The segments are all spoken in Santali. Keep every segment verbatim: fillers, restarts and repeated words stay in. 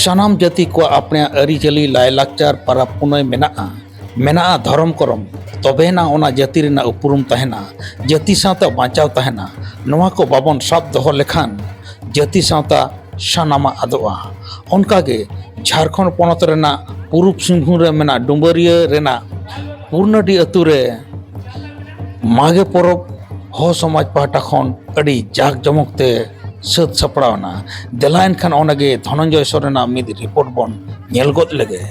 ᱥᱟᱱᱟᱢ ᱡᱟᱹᱛᱤ ᱠᱚᱣᱟᱜ ᱟᱯᱱᱟᱜ ᱟᱹᱨᱤᱪᱟᱹᱞᱤ, ᱞᱟᱭᱼᱞᱟᱠᱪᱟᱨ, ᱯᱟᱨᱟᱵᱽ ᱯᱩᱱᱟᱹᱭ ᱢᱮᱱᱟᱜᱼᱟ, ᱢᱮᱱᱟᱜᱼᱟ ᱫᱷᱚᱨᱚᱢ ᱠᱚᱨᱚᱢ, ᱛᱚᱵᱮᱭᱮᱱᱟ ᱚᱱᱟ ᱡᱟᱹᱛᱤ ᱨᱮᱱᱟᱜ ᱩᱯᱨᱩᱢ ᱛᱟᱦᱮᱱᱟ, ᱡᱟᱹᱛᱤ ᱥᱟᱶᱛᱟ ᱵᱟᱧᱪᱟᱣ ᱛᱟᱦᱮᱱᱟ᱾ ᱱᱚᱣᱟ ᱠᱚ ᱵᱟᱵᱚᱱ ᱥᱟᱵ ᱫᱚᱦᱚ ᱞᱮᱠᱷᱟᱱ ᱡᱟᱹᱛᱤ ᱥᱟᱶᱛᱟ ᱥᱟᱱᱟᱢᱟᱜ ᱟᱫᱚᱜᱼᱟ᱾ ᱚᱱᱠᱟᱜᱮ ᱡᱷᱟᱲᱠᱷᱚᱸᱰ ᱯᱚᱱᱚᱛ ᱨᱮᱱᱟᱜ ᱯᱩᱨᱩᱵ ᱥᱤᱝᱵᱷᱩᱢ ᱨᱮ ᱢᱮᱱᱟᱜ ᱰᱩᱢᱵᱟᱹᱨᱤᱭᱟᱹ ᱨᱮᱱᱟᱜ ᱯᱩᱨᱱᱟᱰᱤ ᱟᱹᱛᱩ ᱨᱮ ᱢᱟᱜᱮ ᱯᱚᱨᱚᱵᱽ ᱦᱚᱲ ᱥᱚᱢᱟᱡᱽ ᱯᱟᱦᱴᱟ ᱠᱷᱚᱱ ᱟᱹᱰᱤ ᱡᱟᱠ ᱡᱚᱢᱚᱠ ᱛᱮ ᱥᱟᱹᱛ ᱥᱟᱯᱲᱟᱣ ᱮᱱᱟ᱾ ᱫᱮᱞᱟ ᱮᱱᱠᱷᱟᱱ ᱚᱱᱟᱜᱮ ᱫᱷᱚᱱᱚᱱᱡᱚᱭ ᱥᱚᱨᱮᱱᱟᱜ ᱢᱤᱫ ᱨᱤᱯᱳᱨᱴ ᱵᱚᱱ ᱧᱮᱞ ᱜᱚᱫ ᱞᱮᱜᱮ᱾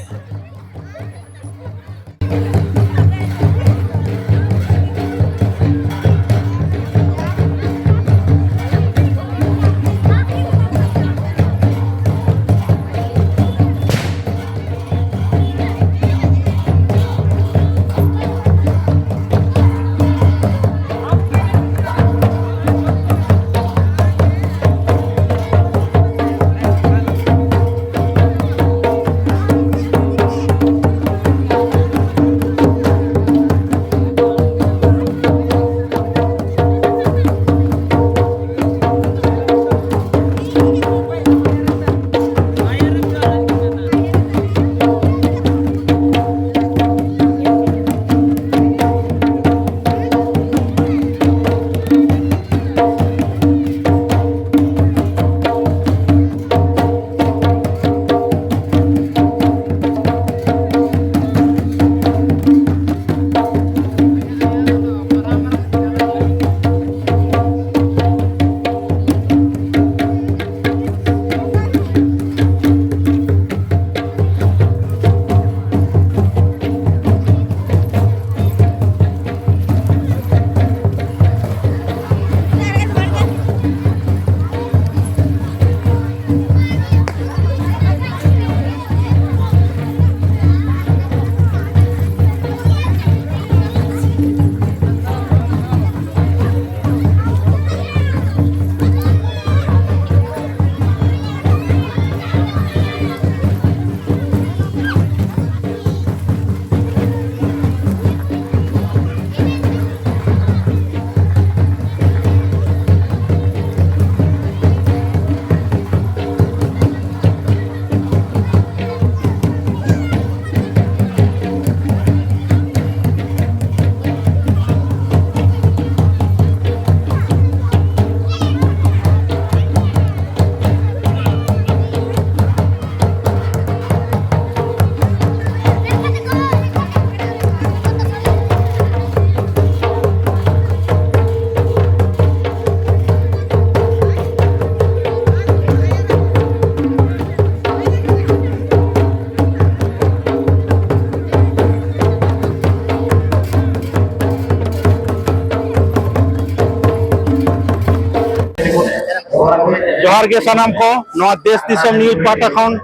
ᱡᱚᱦᱟᱨ ᱜᱮ ᱥᱟᱱᱟᱢ ᱠᱚ, ᱱᱚᱣᱟ ᱫᱮᱥ ᱫᱤᱥᱚᱢ ᱱᱤᱭᱩᱡᱽ ᱯᱟᱦᱴᱟ ᱠᱷᱚᱱ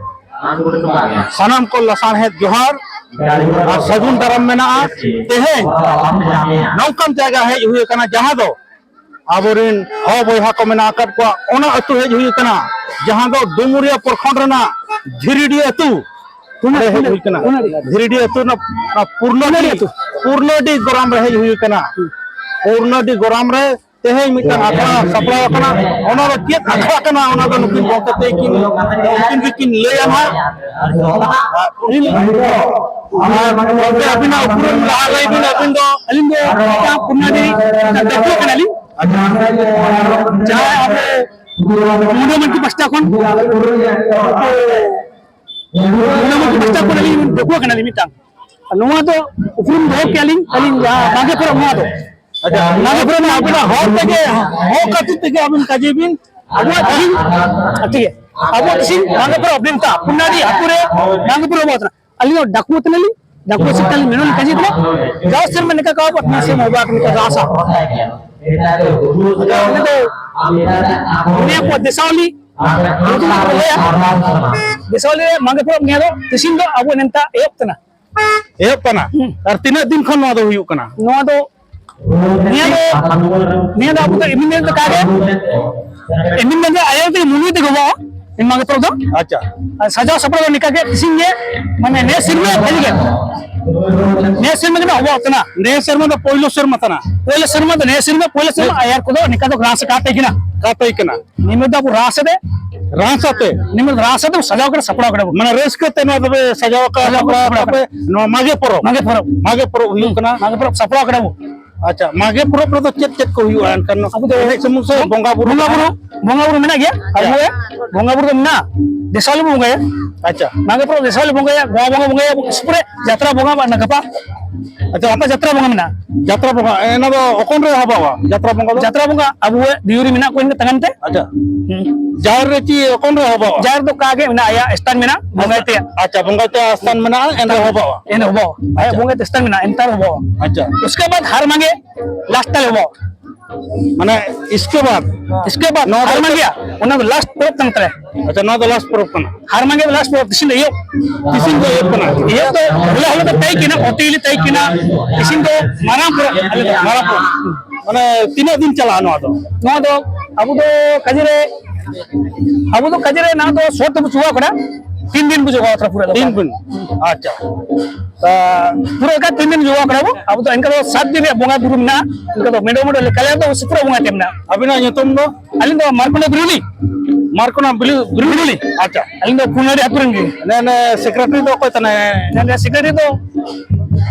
ᱥᱟᱱᱟᱢ ᱠᱚ ᱞᱟᱥᱟᱬᱦᱮᱫ ᱡᱚᱦᱟᱨ ᱟᱨ ᱥᱟᱹᱜᱩᱱ ᱫᱟᱨᱟᱢ ᱢᱮᱱᱟᱜᱼᱟ᱾ ᱛᱮᱦᱮᱧ ᱱᱚᱝᱠᱟᱱ ᱡᱟᱭᱜᱟ ᱦᱮᱡ ᱦᱩᱭ ᱟᱠᱟᱱᱟ, ᱡᱟᱦᱟᱸ ᱫᱚ ᱟᱵᱚᱨᱮᱱ ᱦᱚ ᱵᱚᱭᱦᱟ ᱠᱚ ᱢᱮᱱᱟᱜ ᱟᱠᱟᱫ ᱠᱚᱣᱟ, ᱚᱱᱟ ᱟᱹᱛᱩ ᱦᱮᱡ ᱦᱩᱭ ᱟᱠᱟᱱᱟ, ᱡᱟᱦᱟᱸ ᱫᱚ ᱰᱩᱢᱩᱨᱤᱭᱟ ᱯᱨᱚᱠᱷᱚᱸᱰ ᱨᱮᱱᱟᱜ ᱫᱷᱤᱨᱤᱰᱤ ᱟᱹᱛᱩ᱾ ᱚᱸᱰᱮ ᱦᱮᱡ ᱦᱩᱭ ᱟᱠᱟᱱᱟ᱾ ᱫᱷᱤᱨᱤᱰᱤ ᱟᱹᱛᱩ ᱨᱮᱱᱟᱜ ᱯᱩᱨᱱᱚᱰᱤ, ᱯᱩᱨᱱᱚᱰᱤ ᱜᱚᱨᱟᱢ ᱨᱮ ᱦᱮᱡ ᱦᱩᱭ ᱟᱠᱟᱱᱟ᱾ ᱯᱩᱨᱱᱚᱰᱤ ᱜᱚᱨᱟᱢ ᱨᱮ ᱛᱮᱦᱮᱧ ᱢᱤᱫᱴᱟᱝ ᱟᱠᱷᱲᱟ ᱥᱟᱯᱲᱟᱣ ᱟᱠᱟᱱᱟ᱾ ᱚᱱᱟ ᱫᱚ ᱪᱮᱫ ᱟᱠᱷᱲᱟ ᱠᱟᱱᱟ, ᱚᱱᱟ ᱫᱚ ᱱᱩᱠᱤᱱ ᱜᱚᱢᱠᱮ ᱛᱟᱹᱠᱤᱱ, ᱩᱱᱠᱤᱱ ᱜᱮᱠᱤᱱ ᱞᱟᱹᱭᱟ ᱱᱟᱦᱟᱜ᱾ ᱟᱨ ᱜᱚᱢᱠᱮ, ᱟᱹᱵᱤᱱᱟᱜ ᱩᱯᱨᱩᱢ ᱞᱟᱦᱟ ᱞᱟᱹᱭ ᱵᱤᱱ, ᱟᱹᱵᱤᱱ ᱫᱚ? ᱟᱹᱞᱤᱧ ᱫᱚ ᱢᱤᱫᱴᱟᱝ ᱯᱩᱨᱱᱟᱰᱤ ᱰᱟᱹᱠᱩᱣᱟᱹ ᱠᱟᱱᱟᱞᱤᱧ, ᱡᱟᱦᱟᱸᱭ ᱟᱵᱚ ᱢᱩᱰᱟᱹ ᱢᱟᱹᱱᱠᱤ ᱯᱟᱥᱴᱟ ᱠᱷᱚᱱ, ᱢᱩᱰᱟᱹ ᱢᱟᱹᱱᱠᱤ ᱯᱟᱥᱴᱟ ᱠᱷᱚᱱ ᱟᱹᱞᱤᱧ ᱰᱟᱹᱠᱩᱣᱟᱹ ᱠᱟᱱᱟᱞᱤᱧ ᱢᱤᱫᱴᱟᱝ᱾ ᱟᱨ ᱱᱚᱣᱟ ᱫᱚ ᱩᱯᱨᱩᱢ ᱫᱚᱦᱚ ᱠᱮᱜᱼᱟ ᱞᱤᱧ ᱟᱹᱞᱤᱧ, ᱡᱟᱦᱟᱸ ᱢᱟᱜᱮ ᱯᱚᱨᱚᱵᱽ ᱱᱚᱣᱟ ᱫᱚ᱾ ᱟᱪᱪᱷᱟ, ᱢᱟᱜᱮ ᱯᱚᱨᱚᱵᱽ ᱱᱚᱣᱟ ᱟᱵᱤᱱᱟᱜ ᱦᱚᱲ ᱛᱮᱜᱮ, ᱦᱚᱸ ᱠᱷᱟᱹᱛᱤᱨ ᱛᱮᱜᱮ ᱟᱵᱤᱱ ᱠᱟᱡᱮ ᱵᱤᱱ᱾ ᱟᱵᱚᱣᱟᱜ ᱛᱮᱦᱤᱧ, ᱴᱷᱤᱠ ᱜᱮᱭᱟ, ᱟᱵᱚᱣᱟᱜ ᱛᱮᱦᱤᱧ ᱢᱟᱜᱮ ᱯᱚᱨᱚᱵᱽ ᱱᱤᱱᱛᱟ ᱯᱩᱱᱟᱰᱤ ᱟᱹᱛᱩ ᱨᱮ ᱢᱟᱜᱮ ᱯᱚᱨᱚᱵᱽ ᱦᱩᱭᱩᱜ ᱠᱟᱱᱟ᱾ ᱟᱹᱞᱤᱧ ᱫᱚ ᱰᱟᱹᱠᱩᱣᱟᱹ ᱠᱟᱱᱟᱞᱤᱧ, ᱰᱟᱹᱠᱩᱣᱟᱹ ᱥᱤᱫ ᱠᱟᱱᱟᱞᱤᱧ, ᱢᱮᱱᱚᱱ ᱠᱟᱡᱮ ᱠᱟᱱᱟ᱾ ᱡᱟᱣ ᱥᱮᱨᱢᱟ ᱱᱤᱝᱠᱟ ᱠᱚ ᱟᱵᱚᱣᱟᱜ ᱱᱤᱭᱟᱹ ᱥᱮᱨᱢᱟ ᱦᱚᱸ ᱵᱟᱝ ᱱᱤᱝᱠᱟ ᱠᱚ ᱟᱥᱟ᱾ ᱟᱫᱚ ᱚᱸᱰᱮ ᱫᱚ ᱱᱤᱭᱟᱹ ᱠᱚ ᱫᱮᱥᱟᱣᱞᱤ, ᱫᱮᱥᱟᱣᱞᱤ ᱨᱮ ᱢᱟᱜᱮ ᱯᱚᱨᱚᱵᱽ ᱱᱤᱭᱟᱹ ᱫᱚ ᱛᱮᱦᱤᱧ ᱫᱚ ᱟᱵᱚ ᱱᱤᱝᱠᱟ ᱮᱦᱚᱵ ᱠᱟᱱᱟ᱾ ᱮᱦᱚᱵ ᱠᱟᱱᱟ᱾ ᱦᱩᱸ᱾ ᱟᱨ ᱛᱤᱱᱟᱹᱜ ᱫᱤᱱ ᱠᱷᱚᱱ ᱱᱚᱣᱟ ᱫᱚ ᱦᱩᱭᱩᱜ ᱠᱟᱱᱟ? ᱱᱚᱣᱟ ᱫᱚ, ᱱᱤᱭᱟᱹ ᱫᱚ, ᱱᱤᱭᱟᱹ ᱫᱚ ᱟᱵᱚ ᱫᱚ ᱮᱢᱱᱤ ᱫᱤᱱ ᱞᱮᱠᱟ ᱜᱮ, ᱮᱢᱱᱤ ᱫᱤᱱ ᱫᱚ ᱟᱭᱳ ᱛᱮ ᱢᱩᱞᱩᱭ ᱛᱮ ᱜᱚᱜᱚ, ᱮᱢᱟ ᱜᱮ ᱯᱚᱨᱚᱵᱽ ᱫᱚ᱾ ᱟᱪᱪᱷᱟ᱾ ᱟᱨ ᱥᱟᱡᱟᱣ ᱥᱟᱯᱲᱟᱣ ᱫᱚ ᱱᱤᱝᱠᱟ ᱜᱮ, ᱛᱤᱥᱤᱧ ᱜᱮ, ᱢᱟᱱᱮ ᱱᱮᱥ ᱥᱮᱨᱢᱟ ᱵᱷᱟᱹᱜᱤ ᱜᱮ᱾ ᱱᱮᱥ ᱥᱮᱨᱢᱟ ᱜᱮ ᱱᱟᱜ ᱦᱚᱵᱚᱜ ᱠᱟᱱᱟ᱾ ᱱᱮᱥ ᱥᱮᱨᱢᱟ ᱫᱚ ᱯᱳᱭᱞᱳ ᱥᱮᱨᱢᱟ ᱠᱟᱱᱟ᱾ ᱯᱳᱭᱞᱳ ᱥᱮᱨᱢᱟ ᱫᱚ ᱱᱮᱥ ᱥᱮᱨᱢᱟ, ᱯᱳᱭᱞᱳ ᱥᱮᱨᱢᱟ ᱱᱮᱥ ᱟᱭᱟᱨ ᱠᱚᱫᱚ ᱱᱤᱝᱠᱟ ᱫᱚ ᱜᱨᱟᱥ ᱠᱟᱛᱮ ᱜᱮ ᱱᱟᱜ᱾ ᱠᱟᱛᱮ ᱠᱟᱱᱟ᱾ ᱱᱤᱢᱟᱹ ᱫᱚ ᱟᱵᱚ ᱨᱟᱥ ᱟᱛᱮ᱾ ᱨᱟᱥ ᱟᱛᱮ? ᱱᱤᱢᱟᱹ ᱫᱚ ᱨᱟᱥ ᱟᱛᱮ ᱥᱟᱡᱟᱣ ᱠᱟᱛᱮ ᱥᱟᱯᱲᱟᱣ ᱠᱟᱫᱟ ᱵᱚᱱ᱾ ᱢᱟᱱᱮ ᱨᱟᱹᱥᱠᱟᱹ ᱛᱮ ᱱᱚᱣᱟ ᱫᱚᱯᱮ ᱥᱟᱡᱟᱣ ᱟᱠᱟᱫᱼᱟ, ᱥᱟᱯᱲᱟᱣ ᱥᱟᱯᱲᱟᱣ ᱟᱠᱟᱫ ᱠᱟᱫᱟ ᱯᱮ? ᱯᱮ? ᱱᱚᱣᱟ ᱢᱟᱜᱮ ᱯᱚᱨᱚᱵᱽ? ᱢᱟᱜᱮ ᱯᱚᱨᱚᱵᱽ᱾ ᱢᱟᱜᱮ ᱯᱚᱨᱚᱵᱽ ᱦᱩᱭᱩᱜ ᱦᱩᱸ, ᱠᱟᱱᱟ? ᱢᱟᱜᱮ ᱯᱚᱨᱚᱵᱽ ᱥᱟᱯᱲᱟᱣ ᱠᱟᱫᱟ ᱵᱚᱱ᱾ ᱟᱪᱪᱷᱟ, ᱢᱟᱜᱮ ᱯᱚᱨᱚᱵᱽ ᱨᱮᱫᱚ ᱪᱮᱫ ᱪᱮᱫ ᱠᱚ ᱦᱩᱭᱩᱜᱼᱟ ᱮᱱᱠᱷᱟᱱ? ᱟᱵᱚ ᱫᱚ ᱮᱱᱮᱡ ᱥᱩᱢᱩᱝ ᱥᱮ ᱵᱚᱸᱜᱟ ᱵᱩᱨᱩ? ᱵᱚᱸᱜᱟ ᱵᱩᱨᱩ, ᱵᱚᱸᱜᱟ ᱵᱩᱨᱩ ᱢᱮᱱᱟᱜ ᱜᱮᱭᱟ᱾ ᱟᱵᱚ ᱦᱮᱸ᱾ ᱵᱚᱸᱜᱟ ᱵᱩᱨᱩ ᱫᱚ ᱢᱮᱱᱟᱜᱼᱟ᱾ ᱫᱮᱥᱟᱞᱤ ᱵᱚᱱ ᱵᱚᱸᱜᱟᱭᱟ᱾ ᱟᱪᱪᱷᱟ᱾ ᱢᱟᱜᱮ ᱯᱚᱨᱚᱵᱽ ᱫᱮᱥᱟᱞᱤ ᱵᱚᱸᱜᱟᱭᱟ, ᱜᱚᱣᱟ ᱵᱚᱸᱜᱟ ᱵᱚᱸᱜᱟᱭᱟ, ᱥᱩᱯᱩᱨ ᱨᱮ ᱡᱟᱛᱨᱟ ᱵᱚᱸᱜᱟ ᱢᱮᱱᱟᱜᱼᱟ, ᱜᱟᱯᱟ᱾ ᱟᱪᱪᱷᱟ᱾ ᱜᱟᱯᱟ ᱡᱟᱛᱨᱟ ᱵᱚᱸᱜᱟ ᱢᱮᱱᱟᱜᱼᱟ᱾ ᱡᱟᱛᱨᱟ ᱵᱚᱸᱜᱟ, ᱮ, ᱚᱱᱟ ᱫᱚ ᱚᱠᱚᱱ ᱨᱮ ᱦᱚᱵᱚᱜᱼᱟ ᱡᱟᱛᱨᱟ ᱵᱚᱸᱜᱟ ᱫᱚ? ᱡᱟᱛᱨᱟ ᱵᱚᱸᱜᱟ ᱟᱵᱚᱣᱟᱜ ᱫᱤᱣᱨᱤ ᱢᱮᱱᱟᱜ ᱠᱚᱣᱟ ᱤᱱᱟᱹ ᱛᱟᱭᱚᱢ ᱛᱮ᱾ ᱟᱪᱪᱷᱟ᱾ ᱦᱩᱸ᱾ ᱡᱟᱦᱮᱨ ᱨᱮ ᱪᱮᱫ ᱚᱠᱚᱱ ᱨᱮ ᱦᱚᱵᱚᱜᱼᱟ? ᱡᱟᱦᱮᱨ ᱫᱚ ᱚᱠᱟ ᱜᱮ ᱢᱮᱱᱟᱜᱼᱟ, ᱟᱭᱟᱜ ᱥᱛᱷᱟᱱ ᱢᱮᱱᱟᱜᱼᱟ, ᱵᱚᱸᱜᱟᱭ ᱛᱮᱭᱟᱜ᱾ ᱟᱪᱪᱷᱟ, ᱵᱚᱸᱜᱟᱭ ᱛᱮᱭᱟᱜ ᱥᱛᱷᱟᱱ ᱢᱮᱱᱟᱜᱼᱟ, ᱮᱱ ᱨᱮ ᱦᱚᱵᱚᱜᱼᱟ᱾ ᱮᱱ ᱦᱚᱵᱚᱜᱼᱟ᱾ ᱟᱭᱟᱜ ᱟᱪᱪᱷᱟ᱾ ᱵᱚᱸᱜᱟᱭ ᱛᱮᱭᱟᱜ ᱥᱛᱷᱟᱱ ᱢᱮᱱᱟᱜᱼᱟ, ᱮᱱᱛᱮ ᱨᱮ ᱦᱚᱵᱚᱜᱼᱟ᱾ ᱟᱪᱪᱷᱟ᱾ ᱩᱥᱠᱮ ᱵᱟᱫ ᱦᱟᱨ ᱢᱟᱸᱜᱮ ᱞᱟᱥᱴ ᱛᱟᱞᱮ ᱦᱚᱵᱚᱜᱼᱟ᱾ ᱢᱟᱱᱮ ᱤᱥᱠᱮ ᱵᱟᱫ? ᱤᱥᱠᱮ ᱵᱟᱫ ᱱᱚᱣᱟ ᱫᱚ ᱦᱟᱨ ᱢᱟᱸᱜᱮᱭᱟ, ᱚᱱᱟ ᱫᱚ ᱞᱟᱥᱴ ᱯᱚᱨᱚᱵᱽ ᱠᱟᱱ ᱛᱟᱞᱮᱭᱟ᱾ ᱟᱪᱪᱷᱟ, ᱱᱚᱣᱟ ᱫᱚ ᱞᱟᱥᱴ ᱯᱚᱨᱚᱵᱽ ᱠᱟᱱᱟ᱾ ᱦᱟᱨ ᱢᱟᱸᱜᱮ ᱫᱚ ᱞᱟᱥᱴ ᱯᱚᱨᱚᱵᱽ, ᱛᱤᱥᱤᱱ ᱫᱚ ᱮᱦᱚᱵ᱾ ᱛᱤᱥᱤᱱ ᱫᱚ ᱮᱦᱚᱵ ᱠᱟᱱᱟ? ᱮᱦᱚᱵ ᱫᱚ ᱦᱚᱞᱟ ᱦᱤᱞᱳᱜ ᱫᱚ ᱛᱟᱭ ᱠᱤᱱᱟ, ᱚᱛᱮ ᱦᱤᱞᱳᱜ ᱛᱟᱭ ᱠᱤᱱᱟ᱾ ᱛᱤᱥᱤᱱ ᱫᱚ ᱢᱟᱨᱟᱝ ᱯᱚᱨᱚᱵᱽ, ᱟᱞᱮ ᱫᱚ ᱢᱟᱨᱟᱝ ᱯᱚᱨᱚᱵᱽ᱾ ᱢᱟᱱᱮ ᱛᱤᱱᱟᱹᱜ ᱫᱤᱱ ᱪᱟᱞᱟᱜᱼᱟ ᱱᱚᱣᱟ ᱫᱚ? ᱱᱚᱣᱟ ᱫᱚ ᱟᱵᱚ ᱫᱚ ᱠᱟᱡᱮ ᱨᱮ, ᱟᱵᱚ ᱫᱚ ᱠᱟᱡᱮ ᱨᱮ ᱱᱚᱣᱟ ᱫᱚ ᱥᱚᱨᱴ ᱛᱮᱵᱚ ᱪᱩᱠᱟᱹᱣ ᱠᱟᱱᱟ, ᱛᱤᱱ ᱫᱤᱱ ᱵᱚ ᱡᱚᱜᱟᱣ ᱛᱟᱦᱮᱸ ᱯᱩᱨᱟᱹ ᱫᱚ᱾ ᱛᱤᱱ ᱫᱤᱱ? ᱟᱪᱪᱷᱟ᱾ ᱟ, ᱯᱩᱨᱟᱹ ᱮᱠᱟᱞ ᱛᱤᱱ ᱫᱤᱱ ᱡᱚᱜᱟᱣ ᱠᱟᱱᱟ ᱵᱚ᱾ ᱟᱵᱚ ᱫᱚ ᱮᱱᱠᱟ ᱫᱚ ᱥᱟᱛ ᱫᱤᱱ ᱨᱮᱭᱟᱜ ᱵᱚᱸᱜᱟ ᱵᱩᱨᱩ ᱢᱮᱱᱟᱜᱼᱟ᱾ ᱮᱱᱠᱟ ᱫᱚ ᱢᱮᱰᱚ ᱢᱮᱰᱚ ᱞᱮ ᱠᱟᱞᱮ ᱫᱚ ᱥᱩᱯᱩᱨᱟ ᱵᱚᱸᱜᱟ ᱛᱮ ᱢᱮᱱᱟᱜᱼᱟ᱾ ᱟᱹᱵᱤᱱᱟᱜ ᱧᱩᱛᱩᱢ ᱫᱚ? ᱟᱹᱞᱤᱧ ᱫᱚ ᱢᱟᱨᱠᱚᱱᱰᱟ ᱵᱤᱨᱩᱞᱤ᱾ ᱢᱟᱨᱠᱚᱱᱰᱟ ᱵᱤᱨᱩ-, ᱵᱤᱨᱩᱞᱤ? ᱟᱪᱪᱷᱟ᱾ ᱟᱹᱞᱤᱧ ᱫᱚ ᱯᱩᱱᱟᱰᱤ ᱟᱹᱛᱩ ᱨᱮᱱ ᱜᱮ᱾ ᱱᱮ, ᱱᱮ ᱥᱮᱠᱨᱮᱴᱟᱨᱤ ᱫᱚ ᱚᱠᱚᱭ ᱠᱟᱱᱟᱭ? ᱱᱮ, ᱱᱮ ᱥᱮᱠᱨᱮᱴᱟᱨᱤ ᱫᱚ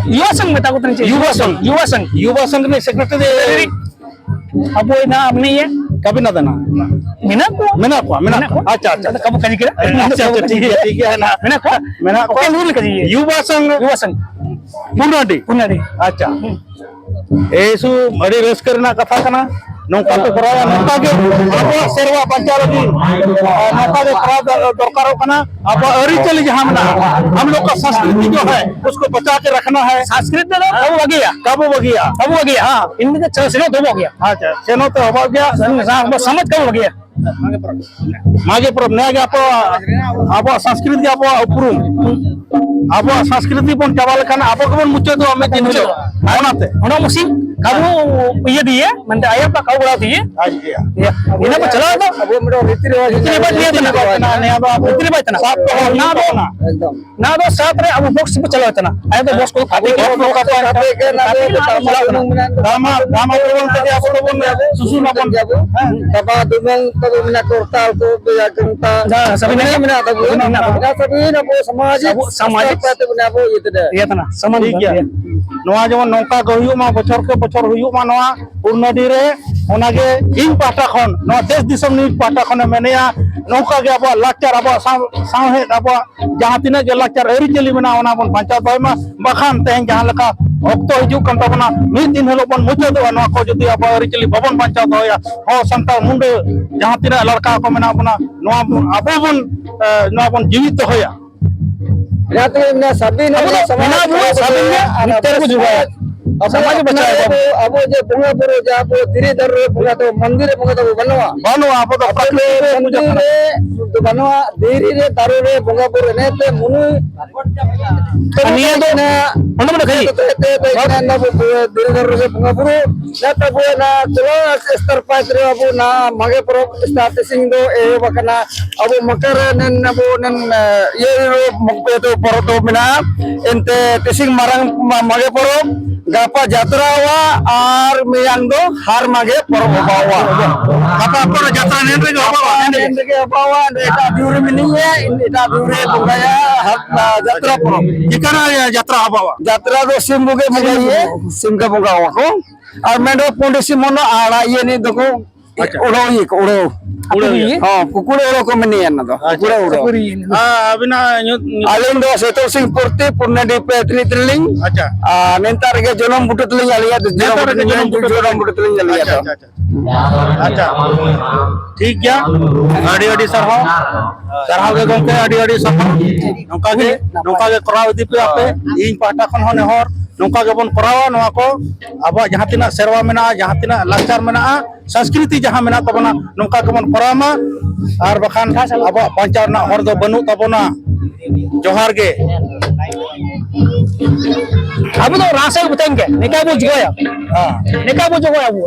ᱭᱩᱵᱟ ᱥᱚᱝᱜᱷ ᱢᱮᱛᱟ ᱠᱚ ᱛᱟᱦᱮᱱ ᱪᱮᱫ? ᱭᱩᱵᱟ ᱥᱚᱝᱜᱷ᱾ ᱭᱩᱵᱟ ᱥᱚᱝᱜᱷ᱾ ᱭᱩᱵᱟ ᱥᱚᱝᱜᱷ ᱨᱤᱱᱤᱡ ᱥᱮᱠᱨᱮᱴᱟᱨᱤ ᱫᱚ ᱥᱮᱠᱨᱮᱴᱟᱨᱤ ᱟᱵᱚ ᱱᱟ ᱢᱮᱱᱟᱭᱟ᱾ ᱠᱟᱵᱤᱱᱟ ᱫᱟᱱᱟ᱾ ᱢᱮᱱᱟᱜ ᱠᱚᱣᱟ᱾ ᱢᱮᱱᱟᱜ ᱠᱚᱣᱟ, ᱢᱮᱱᱟᱜ ᱢᱮᱱᱟᱜ ᱠᱚᱣᱟ᱾ ᱠᱚᱣᱟ᱾ ᱟᱪᱪᱷᱟ, ᱟᱪᱪᱷᱟ᱾ ᱟᱫᱚ ᱠᱟᱵᱚ ᱠᱟᱡᱤ ᱠᱮᱫᱟ᱾ ᱟᱪᱪᱷᱟ, ᱟᱪᱪᱷᱟ, ᱴᱷᱤᱠ ᱜᱮᱭᱟ, ᱴᱷᱤᱠ ᱜᱮᱭᱟ, ᱦᱮᱱᱟᱜ᱾ ᱢᱮᱱᱟᱜ ᱠᱚᱣᱟ᱾ ᱢᱮᱱᱟᱜ ᱠᱚᱣᱟ᱾ ᱚᱠᱚᱭ ᱱᱩᱨ ᱞᱮᱠᱟ ᱡᱤᱭᱟᱹ? ᱭᱩᱵᱟ ᱥᱚᱝᱜᱷ᱾ ᱭᱩᱵᱟ ᱥᱚᱝᱜᱷ᱾ ᱯᱩᱱᱟᱰᱤ᱾ ᱯᱩᱱᱟᱰᱤ᱾ ᱟᱪᱪᱷᱟ᱾ ᱦᱩᱸ᱾ ᱮᱭ ᱥᱩ ᱟᱹᱰᱤ ᱨᱟᱹᱥᱠᱟᱹ ᱨᱮᱱᱟᱜ ᱠᱟᱛᱷᱟ ᱠᱟᱱᱟ᱾ ᱱᱚᱝᱠᱟ ᱠᱚ ᱠᱚᱨᱟᱣᱟ, ᱱᱚᱝᱠᱟ ᱜᱮ ᱟᱵᱚᱣᱟᱜ ᱥᱮᱨᱣᱟ ᱵᱟᱧᱪᱟᱣ ᱞᱟᱹᱜᱤᱫ, ᱟᱨ ᱱᱚᱝᱠᱟ ᱜᱮ ᱠᱚᱨᱟᱣ ᱫᱚ ᱫᱚᱨᱠᱟᱨᱚᱜ ᱠᱟᱱᱟ᱾ ᱟᱵᱚᱣᱟᱜ ᱟᱹᱨᱤᱪᱟᱹᱞᱤ ᱡᱟᱦᱟᱸ ᱢᱮᱱᱟᱜᱼᱟ, ᱦᱟᱢ ᱞᱳᱜ ᱠᱟ ᱥᱚᱝᱥᱠᱨᱤᱛᱤ ᱡᱳ ᱦᱟᱭ, ᱩᱥᱠᱳ ᱵᱟᱪᱟ ᱠᱮ ᱨᱟᱠᱷᱱᱟ ᱦᱟᱭ᱾ ᱥᱚᱝᱥᱠᱨᱤᱛ ᱫᱚ ᱵᱟᱵᱚ ᱵᱟᱹᱜᱤᱭᱟ᱾ ᱵᱟᱵᱚ ᱵᱟᱹᱜᱤᱭᱟ᱾ ᱵᱟᱵᱚ ᱵᱟᱹᱜᱤᱭᱟ᱾ ᱦᱮᱸ᱾ ᱤᱱᱟᱹ ᱫᱚ ᱪᱮ-, ᱥᱮᱱᱚᱜ ᱫᱚ ᱵᱟᱵᱚ ᱵᱟᱹᱜᱤᱭᱟ᱾ ᱟᱪᱪᱷᱟ, ᱥᱮᱱᱚᱜ ᱫᱚ ᱵᱟᱵᱚ ᱵᱟᱹᱜᱤᱭᱟ᱾ ᱥᱟᱢᱟᱡᱽ ᱠᱚ ᱵᱟᱹᱜᱤᱭᱟ᱾ ᱢᱟᱜᱮ ᱯᱚᱨᱚᱵᱽ, ᱱᱤᱭᱟᱹ ᱜᱮ ᱟᱵᱚᱣᱟᱜ, ᱟᱵᱚᱣᱟᱜ ᱥᱚᱝᱥᱠᱨᱤᱛᱤ ᱜᱮ ᱟᱵᱚᱣᱟᱜ ᱩᱯᱨᱩᱢ᱾ ᱟᱵᱚᱣᱟᱜ ᱥᱚᱝᱥᱠᱨᱤᱛᱤ ᱵᱚᱱ ᱪᱟᱵᱟ ᱞᱮᱠᱷᱟᱱ ᱟᱵᱚ ᱜᱮᱵᱚᱱ ᱢᱩᱪᱟᱹᱫᱚᱜᱼᱟ ᱢᱤᱫ ᱫᱤᱱ ᱦᱤᱞᱳᱜ᱾ ᱚᱱᱟᱛᱮ᱾ ᱚᱱᱟ ᱢᱩᱥᱤ ᱠᱟᱵᱩ ᱤᱭᱟᱹ ᱫᱤᱭᱮ, ᱢᱮᱱᱛᱮ ᱟᱭᱟᱜ ᱯᱟ ᱠᱟᱵᱩ ᱵᱟᱲᱟ ᱫᱤᱭᱮ᱾ ᱟᱡ ᱜᱮ᱾ ᱤᱭᱟᱹ, ᱤᱱᱟᱹ ᱠᱚ ᱪᱟᱞᱟᱣ ᱫᱚ᱾ ᱟᱵᱚ ᱢᱤᱫᱴᱟᱝ ᱨᱤᱛᱤ ᱨᱮᱣᱟᱡᱽ ᱨᱤᱛᱤ ᱨᱮᱣᱟᱡᱽ ᱱᱤᱭᱮ ᱨᱤᱛᱤ ᱨᱮᱣᱟᱡᱽ ᱠᱟᱱᱟ᱾ ᱱᱤᱭᱟᱹ ᱫᱚ ᱟᱵᱚ ᱨᱤᱛᱤ ᱨᱮᱣᱟᱡᱽ ᱠᱟᱱᱟ᱾ ᱥᱟᱵ ᱫᱚᱦᱚ ᱚᱱᱟ ᱦᱩᱭᱩᱜ ᱫᱚ ᱛᱟᱵᱚᱱᱟ᱾ ᱮᱠᱫᱚᱢ᱾ ᱱᱟ ᱫᱚ ᱥᱟᱛ ᱨᱮ ᱟᱵᱚ ᱵᱚᱠᱥ ᱵᱚ ᱪᱟᱞᱟᱣ ᱛᱟᱦᱮᱱᱟ᱾ ᱟᱭ ᱫᱚ ᱵᱚᱠᱥ ᱠᱚ ᱠᱟᱹᱴᱤᱡ ᱠᱟᱹᱴᱤᱡ ᱠᱚ ᱠᱟᱹᱴᱤᱡ ᱠᱟᱹᱴᱤᱡ ᱠᱟᱹᱴᱤᱡ ᱠᱟᱹᱴᱤᱡ ᱪᱟᱞᱟᱣ ᱛᱟᱦᱮᱱᱟ᱾ ᱫᱟᱢᱟ, ᱫᱟᱢᱟ ᱫᱚ ᱵᱟᱝ ᱛᱮᱜᱮ ᱟᱵᱚ ᱫᱚᱵᱚᱱ ᱥᱩᱥᱩᱱ ᱟᱵᱚᱱ᱾ ᱦᱮᱸ᱾ ᱫᱟᱢᱟ ᱫᱚ ᱵᱟᱝ ᱛᱟᱵᱚ ᱢᱮᱱᱟᱜ ᱠᱚ, ᱠᱚᱨᱛᱟᱞ ᱠᱚ, ᱵᱮᱭᱟ ᱠᱚᱱᱛᱟ᱾ ᱡᱟ, ᱥᱟᱵᱤᱱ ᱢᱮᱱᱟᱜ ᱢᱮᱱᱟᱜ ᱛᱟᱵᱚᱱᱟ᱾ ᱢᱮᱱᱟᱜ ᱛᱟᱵᱚᱱᱟ᱾ ᱡᱟ ᱥᱟᱵᱤᱱ ᱟᱵᱚ ᱥᱚᱢᱟᱡᱽ ᱟᱵᱚ ᱥᱚᱢᱟᱡᱽ ᱥᱟᱥᱛᱟᱨ ᱯᱟᱛᱮ ᱵᱚᱱᱟ ᱟᱵᱚ ᱤᱭᱟᱹ ᱛᱮᱫᱚ᱾ ᱤᱭᱟᱹ ᱛᱟᱦᱮᱱᱟ, ᱥᱚᱢᱟᱡᱽ ᱴᱷᱤᱠ ᱜᱮᱭᱟ᱾ ᱤᱭᱟᱹ᱾ ᱱᱚᱣᱟ ᱡᱮᱢᱚᱱ ᱱᱚᱝᱠᱟ ᱜᱮ ᱦᱩᱭᱩᱜ ᱢᱟ, ᱵᱚᱪᱷᱚᱨ ᱠᱮ ᱵᱚᱪᱷᱚᱨ ᱦᱩᱭᱩᱜ ᱢᱟ ᱱᱚᱣᱟ ᱯᱩᱨᱱᱟᱰᱤ ᱨᱮ᱾ ᱚᱱᱟᱜᱮ ᱤᱧ ᱯᱟᱦᱴᱟ ᱠᱷᱚᱱ, ᱱᱚᱣᱟ ᱫᱮᱥ ᱫᱤᱥᱚᱢ ᱱᱤᱭᱩᱡᱽ ᱯᱟᱦᱴᱟ ᱠᱷᱚᱱᱮ ᱢᱮᱱᱮᱜᱼᱟ, ᱱᱚᱝᱠᱟ ᱜᱮ ᱟᱵᱚᱣᱟᱜ ᱞᱟᱠᱪᱟᱨ, ᱟᱵᱚᱣᱟᱜ ᱥᱟᱶ-, ᱥᱟᱶᱦᱮᱫ, ᱟᱵᱚᱣᱟᱜ ᱡᱟᱦᱟᱸ ᱛᱤᱱᱟᱹᱜ ᱜᱮ ᱞᱟᱠᱪᱟᱨ ᱟᱹᱨᱤᱪᱟᱹᱞᱤ ᱢᱮᱱᱟᱜᱼᱟ, ᱚᱱᱟ ᱵᱚᱱ ᱵᱟᱧᱪᱟᱣ ᱫᱚᱦᱚᱭ ᱢᱟ᱾ ᱵᱟᱠᱷᱟᱱ ᱛᱮᱦᱮᱧ ᱡᱟᱦᱟᱸ ᱞᱮᱠᱟ ᱚᱠᱛᱚ ᱦᱤᱡᱩᱜ ᱠᱟᱱ ᱛᱟᱵᱚᱱᱟ, ᱢᱤᱫ ᱫᱤᱱ ᱦᱤᱞᱳᱜ ᱵᱚᱱ ᱢᱩᱪᱟᱹᱫᱚᱜᱼᱟ᱾ ᱱᱚᱣᱟ ᱠᱚ ᱡᱩᱫᱤ ᱟᱵᱚᱣᱟᱜ ᱟᱹᱨᱤᱪᱟᱹᱞᱤ ᱵᱟᱵᱚᱱ ᱵᱟᱧᱪᱟᱣ ᱫᱚᱦᱚᱭᱟ, ᱦᱚᱲ ᱥᱟᱱᱛᱟᱲ ᱢᱩᱸᱰᱟᱹ ᱡᱟᱦᱟᱸ ᱛᱤᱱᱟᱹᱜ ᱞᱟᱲᱠᱟ ᱠᱚ ᱢᱮᱱᱟᱜ ᱵᱚᱱᱟ, ᱱᱚᱣᱟ ᱵᱚᱱ, ᱟᱵᱚ ᱵᱚᱱ, ᱮ, ᱱᱚᱣᱟ ᱵᱚᱱ ᱡᱤᱣᱤᱫ ᱫᱚᱦᱚᱭᱟ᱾ ᱡᱟᱦᱟᱸ ᱛᱮᱜᱮ ᱢᱮᱱᱟᱜᱼᱟ, ᱥᱟᱹᱵᱤᱱ ᱟᱵᱚ ᱫᱚ ᱥᱚᱢᱟᱡᱽ ᱢᱮᱱᱟᱜ ᱵᱚᱱᱟ, ᱥᱟᱹᱵᱤᱱ ᱜᱮ ᱟᱨ ᱢᱤᱫᱴᱮᱱ ᱟᱵᱚ ᱵᱚ ᱡᱩᱜᱟᱭᱟ᱾ ᱥᱚᱢᱟᱡᱽ ᱟᱵᱚ ᱥᱚᱢᱟᱡᱽ ᱟᱯᱱᱟᱨ ᱵᱟᱪᱟᱣ ᱨᱮ ᱟᱵᱚ᱾ ᱟᱵᱚ ᱡᱮ ᱵᱚᱸᱜᱟ ᱵᱩᱨᱩ, ᱡᱮ ᱟᱵᱚ ᱫᱷᱤᱨᱤ ᱫᱟᱨᱮ ᱨᱮ ᱵᱚᱸᱜᱟ ᱫᱚ, ᱢᱚᱱᱫᱤᱨ ᱨᱮ ᱵᱚᱸᱜᱟ ᱫᱚ ᱵᱟᱹᱱᱩᱜᱼᱟ᱾ ᱵᱟᱹᱱᱩᱜᱼᱟ, ᱟᱵᱚ ᱫᱚ ᱟᱵᱚ ᱫᱚ ᱯᱨᱟᱠᱨᱤᱛᱤᱠ ᱨᱮ ᱯᱩᱡᱟᱹ ᱢᱚᱱᱫᱤᱨ ᱠᱟᱱᱟ᱾ ᱨᱮ ᱫᱚ ᱵᱟᱹᱱᱩᱜᱼᱟ, ᱫᱷᱤᱨᱤ ᱨᱮ ᱫᱟᱨᱮ ᱨᱮ ᱵᱚᱸᱜᱟ ᱵᱩᱨᱩ ᱮᱱᱮᱡ ᱛᱮ ᱢᱩᱱᱩ ᱟᱨ ᱱᱤᱭᱟᱹ ᱫᱚ ᱚᱸᱰᱮ ᱢᱚᱱᱮ ᱠᱷᱟᱹᱞᱤ ᱫᱷᱤᱨᱤ ᱫᱟᱨᱮ ᱨᱮ ᱵᱚᱸᱜᱟ ᱵᱩᱨᱩ᱾ ᱱᱮᱛᱟᱨ ᱟᱵᱚ ᱚᱱᱟ ᱛᱚᱞᱟ ᱥᱛᱚᱨ ᱯᱟᱸᱪ ᱨᱮ ᱟᱵᱚ ᱚᱱᱟ ᱢᱟᱜᱮ ᱯᱚᱨᱚᱵᱽ ᱥᱴᱟᱨᱴ ᱛᱮᱥᱤᱝ ᱫᱚ ᱮᱦᱚᱵ ᱟᱠᱟᱱᱟ᱾ ᱟᱵᱚ ᱢᱚᱠᱚᱨ ᱨᱮ ᱱᱮᱱ ᱟᱵᱚ ᱱᱮᱱ, ᱤᱭᱟᱹ ᱨᱮ ᱢᱚᱠᱚᱨ ᱫᱚ ᱯᱚᱨᱚᱵᱽ ᱫᱚ ᱢᱮᱱᱟᱜᱼᱟ᱾ ᱮᱱᱛᱮ ᱛᱮᱥᱤᱝ ᱢᱟᱨᱟᱝ ᱢᱟ-, ᱢᱟᱜᱮ ᱯᱚᱨᱚᱵᱽ, ᱜᱟᱯᱟ ᱡᱟᱛᱨᱟᱣᱟ ᱟᱨ ᱢᱮᱭᱟᱝ ᱫᱚ ᱦᱟᱨ ᱢᱟᱜᱮ ᱯᱚᱨᱚᱵᱽ ᱦᱚᱵᱟᱣᱟ᱾ ᱜᱟᱯᱟ ᱟᱯᱚᱨ ᱡᱟᱛᱨᱟ ᱱᱮᱱ ᱨᱮᱜᱮ ᱦᱚᱵᱟᱣᱟ, ᱱᱮᱱ ᱨᱮᱜᱮ᱾ ᱱᱮᱱ ᱨᱮᱜᱮ ᱦᱚᱵᱟᱣᱟ, ᱮᱴᱟᱜ ᱵᱤᱦᱩ ᱨᱮ ᱢᱤᱱᱟᱹᱧᱟ, ᱮᱴᱟᱜ ᱵᱤᱦᱩ ᱨᱮ ᱵᱚᱸᱜᱟᱭᱟ ᱦᱟᱨ, ᱡᱟᱛᱨᱟ ᱯᱚᱨᱚᱵᱽ᱾ ᱪᱤᱠᱟᱹᱱᱟ ᱡᱟᱛᱨᱟ ᱦᱚᱵᱟᱣᱟ? ᱡᱟᱛᱨᱟ ᱫᱚ ᱥᱤᱢ ᱵᱚᱸᱜᱟ ᱵᱚᱸᱜᱟᱭᱟ, ᱥᱤᱢ ᱠᱚ ᱵᱚᱸᱜᱟᱣᱟ ᱠᱚ᱾ ᱟᱨ ᱢᱮᱱᱫᱚ ᱯᱩᱸᱰ ᱥᱤᱢ ᱦᱚᱸ ᱟᱲᱟᱜ ᱤᱭᱟᱹ ᱱᱤᱛ ᱫᱚᱠᱚ ᱟᱪᱪᱷᱟ᱾ ᱩᱲᱟᱹᱣ ᱤᱭᱟᱹ ᱠᱚ, ᱩᱲᱟᱹᱣ᱾ ᱩᱲᱟᱹᱣ ᱤᱭᱟᱹ᱾ ᱦᱚᱸ, ᱠᱩᱠᱩᱲ ᱩᱲᱟᱹᱣ ᱠᱚ ᱢᱮᱱᱮᱭᱟ ᱚᱱᱟ ᱫᱚ᱾ ᱟᱪᱪᱷᱟ᱾ ᱠᱩᱠᱩᱲ ᱩᱲᱟᱹᱣ᱾ ᱟᱨ ᱟᱹᱵᱤᱱᱟᱜ ᱧᱩ-, ᱧᱩᱛᱩᱢ? ᱟᱹᱞᱤᱧ ᱫᱚ ᱥᱮᱛᱚ ᱥᱤᱝ ᱯᱩᱨᱛᱤ ᱯᱩᱨᱱᱟᱰᱤ ᱯᱮ ᱛᱤᱱᱤ ᱛᱤᱱᱤ ᱞᱤᱧ᱾ ᱟᱪᱪᱷᱟ᱾ ᱟᱨ ᱱᱮᱛᱟᱨ ᱜᱮ ᱡᱚᱱᱚᱢ ᱵᱩᱴᱟᱹ ᱛᱟᱹᱞᱤᱧ ᱟᱹᱞᱤᱧᱟᱜ ᱫᱚ ᱱᱮᱛᱟᱨ ᱜᱮ ᱡᱚᱱᱚᱢ ᱵᱩᱴᱟᱹ ᱛᱟᱹᱞᱤᱧ ᱟᱹᱞᱤᱧᱟᱜ ᱟᱪᱪᱷᱟ, ᱫᱚ᱾ ᱟᱪᱪᱷᱟ, ᱟᱪᱪᱷᱟ᱾ ᱟᱪᱪᱷᱟ᱾ ᱴᱷᱤᱠ ᱜᱮᱭᱟ᱾ ᱟᱹᱰᱤ ᱟᱹᱰᱤ ᱥᱟᱨᱦᱟᱣ᱾ ᱥᱟᱨᱦᱟᱣ ᱜᱮ ᱜᱚᱢᱠᱮ, ᱟᱹᱰᱤ ᱟᱹᱰᱤ ᱥᱟᱨᱦᱟᱣ᱾ ᱱᱚᱝᱠᱟ ᱜᱮ, ᱱᱚᱝᱠᱟ ᱜᱮ ᱠᱚᱨᱟᱣ ᱤᱫᱤ ᱯᱮ ᱟᱯᱮ᱾ ᱤᱧ ᱯᱟᱦᱴᱟ ᱠᱷᱚᱱ ᱦᱚᱸ ᱱᱮᱦᱚᱨ, ᱱᱚᱝᱠᱟ ᱜᱮᱵᱚᱱ ᱠᱚᱨᱟᱣᱟ ᱱᱚᱣᱟ ᱠᱚ᱾ ᱟᱵᱚᱣᱟᱜ ᱡᱟᱦᱟᱸ ᱛᱤᱱᱟᱹᱜ ᱥᱮᱨᱣᱟ ᱢᱮᱱᱟᱜᱼᱟ, ᱡᱟᱦᱟᱸ ᱛᱤᱱᱟᱹᱜ ᱞᱟᱠᱪᱟᱨ ᱢᱮᱱᱟᱜᱼᱟ, ᱥᱚᱝᱥᱠᱨᱤᱛᱤ ᱡᱟᱦᱟᱸ ᱢᱮᱱᱟᱜ ᱛᱟᱵᱚᱱᱟ, ᱱᱚᱝᱠᱟ ᱜᱮᱵᱚᱱ ᱠᱚᱨᱟᱣ ᱢᱟ᱾ ᱟᱨ ᱵᱟᱠᱷᱟᱱ ᱟᱵᱚᱣᱟᱜ ᱵᱟᱧᱪᱟᱣ ᱨᱮᱱᱟᱜ ᱦᱚᱨ ᱫᱚ ᱵᱟᱹᱱᱩᱜ ᱛᱟᱵᱚᱱᱟ᱾ ᱡᱚᱦᱟᱨ ᱜᱮ᱾ ᱟᱵᱚ ᱫᱚ ᱨᱟᱥᱮ ᱵᱩᱛᱟᱹᱝ ᱜᱮ, ᱱᱤᱝᱠᱟ ᱵᱚ ᱡᱚᱜᱟᱭᱟ᱾ ᱦᱮᱸ᱾ ᱱᱤᱝᱠᱟ ᱵᱚ ᱡᱚᱜᱟᱭᱟ ᱟᱵᱚ᱾